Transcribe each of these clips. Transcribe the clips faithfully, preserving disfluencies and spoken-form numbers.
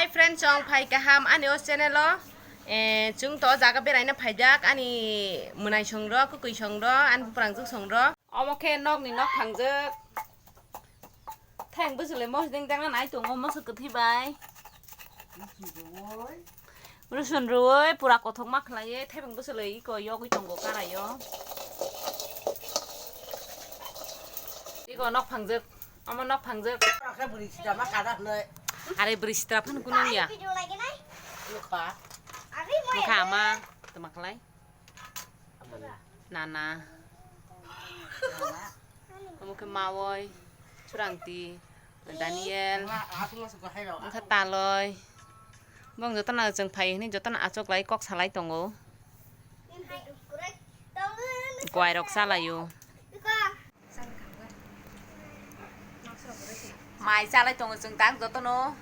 Hi friends, chwng phai kaham ani o channel o. Eh, chwng to jaga beraina phaijak, ani mwnai song ro, kwkwi song ro, ani buprang juk song ro. Omo khe nok ni nok phangjak. Thang bwswlwi mos deng deng nai tongo, moso kwthwi bai. Rusun rwui pura kothok ma khlaiwi, thebeng bwswlwi iko yogwi tongo karaio. Iko nok phangjak, omo nok phangjak. Are bwrwi sitra phano kunu ya. Nukha ama tama khlai. Nana. Omo khe mawoi, Churangti, Daniel, wngkha Taloi. Bong jotono chwng phai hwnwi jotono achoklai kok salai tongo. Kwai rok chalaio. Mai chalai tongo chwng tak jotono.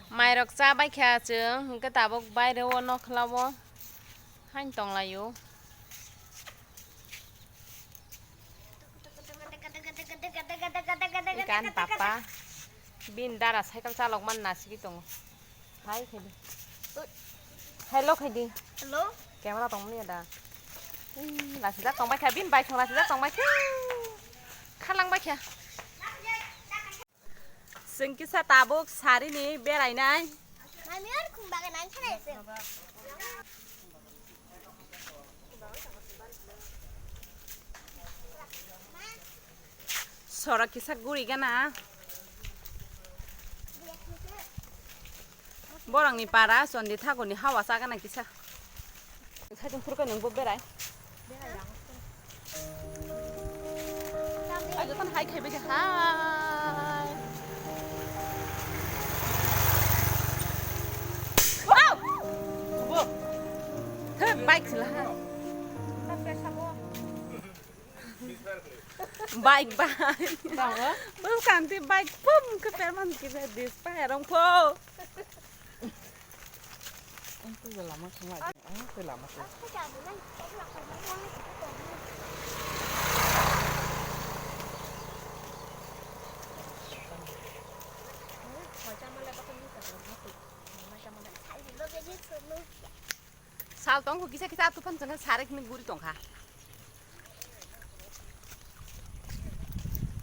Mai rok cha bai kha chwng, hwnkhe tabuk baire o nokhla o hain tong lai o. Ikan papa. Bini dara cycle chalok man na sigi tongo. Hai khaidi. Hello khaidi. Hello. Camera tong mani da. Ih, lasijak tong bai kha. Bini bai song lasijak tong bai kha. Khalang bai kha. Chwng kisa tabuk sarini berainai. Mami, ar khum bagan ang khanai se. Sora kisa guri gana. Borokni para Chondi Thakurni hawa chagana kisa. Saitung phuru khe nwngbo berai. Ai, jotono hai khaibai khe hai. Wow! Thoi, bike sila ha. Bike, bike. Bwskanti bike pum khe perman kisa dispa erong pho. Ang twi lama thang lai, ang twi lama thang. Sal tong kisa kisa atu phan chang sare kini guri tong kha.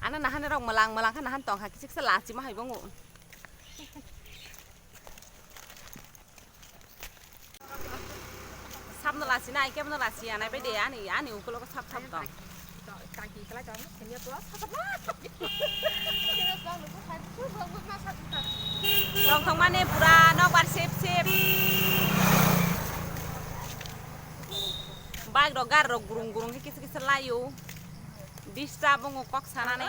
Ana nahan rok malang malang kha nahan tong kha kisa kisa lachi ma hai bongo. Sabno lasi nai, kebno lasi ya nai bai de, ani, ani ukulogo sab sab tong. Tong thong mani pura nokbar sip sip. Bike rok, gari rok gurung gurung khe kisa kisa laio. Disturb wngo kok sanani.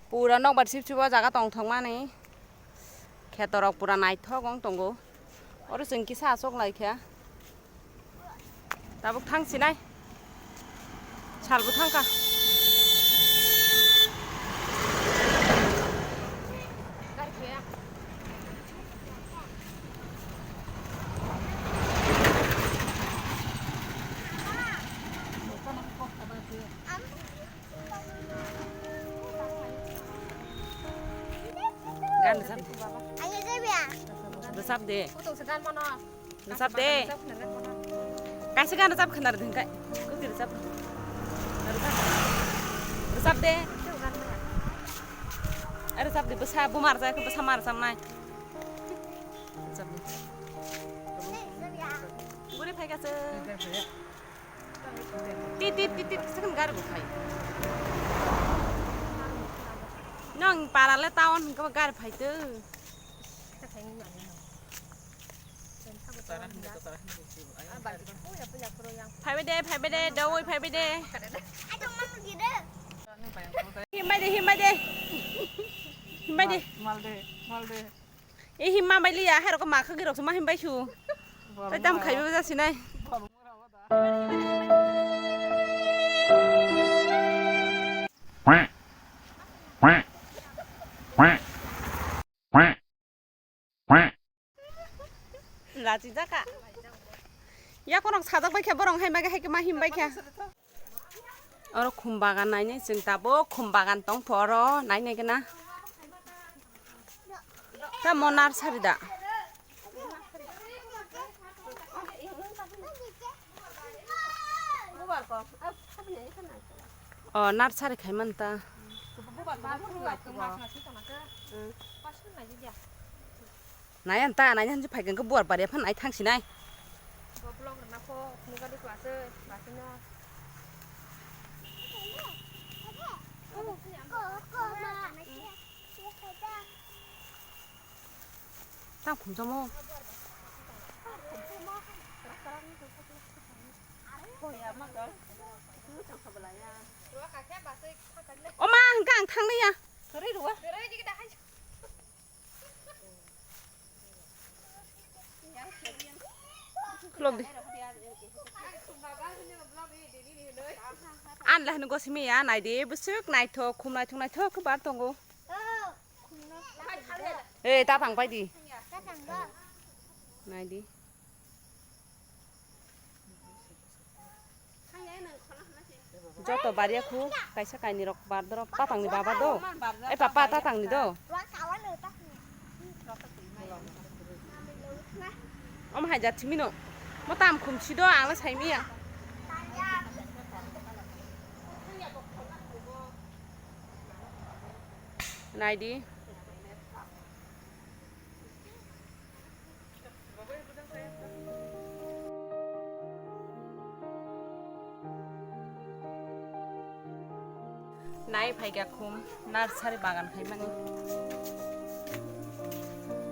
Pura nokbar sip sip o jaga tong thok mani. Kheto rok pura naithok wng tongo. Oro chwng kisa achuk lai kha. Tabuk thang sinai. Salbo thangkha. Gan rwchap de. Rwchap de. Rwchap de. Kaisa gan rwchap khwna rwdi hwnkhe. Kwthwi rwchap. Rwchap. Rwchap de. Rwchap de, bwsa buma rwchap khe bwsa ma rwchapnai. Rwchap de. Guri phai kha chwng. Tit, tit, tit, tit, second gari bo phai. Nang para le town hwnkhe bo gari phai tw. Phaibai de, phaibai de, dawai phaibai de. Himbai de, himbai de. Himbai de. Mal de, mal de. E himma bai liya, hai rok ma khagwi rok ma himbai su. Tai tam khaibai jasinai. Rachi jaka. Ya korong sajak bai khe borong hai mage hai khe ma him bai khe. Oro khum bagan nainai chwng tabuk khum bagan tong pho oro nainai gana. Tamo nursery da. O nursery khai man ta. Nai an ta nai han phai kang buar bari phan nai thang sinai. Tang khum jamo. O ma, hwnkhe ang thangli ya. Khulok di. An le hwno gosimi ya, nai di, bwswk naithok, khum naithok, naithok khe bar tongo. Ei, ta thang pai di. Nai di. Joto bariya khu, kaisa kaini rok bar dorok, tatang ni baba do. Ei papa, tatang ni do. Om hai jat simi no. Mo tam khum si do, ang le sai miya. Nai di. Nai phaikha khum nursery bagan khaimani.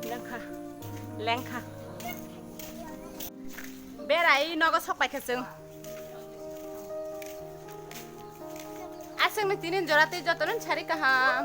Lengkha, lengkha. Berai nogo sok paikha chwng. Aswkni tinin jora tei jotono sari kaham.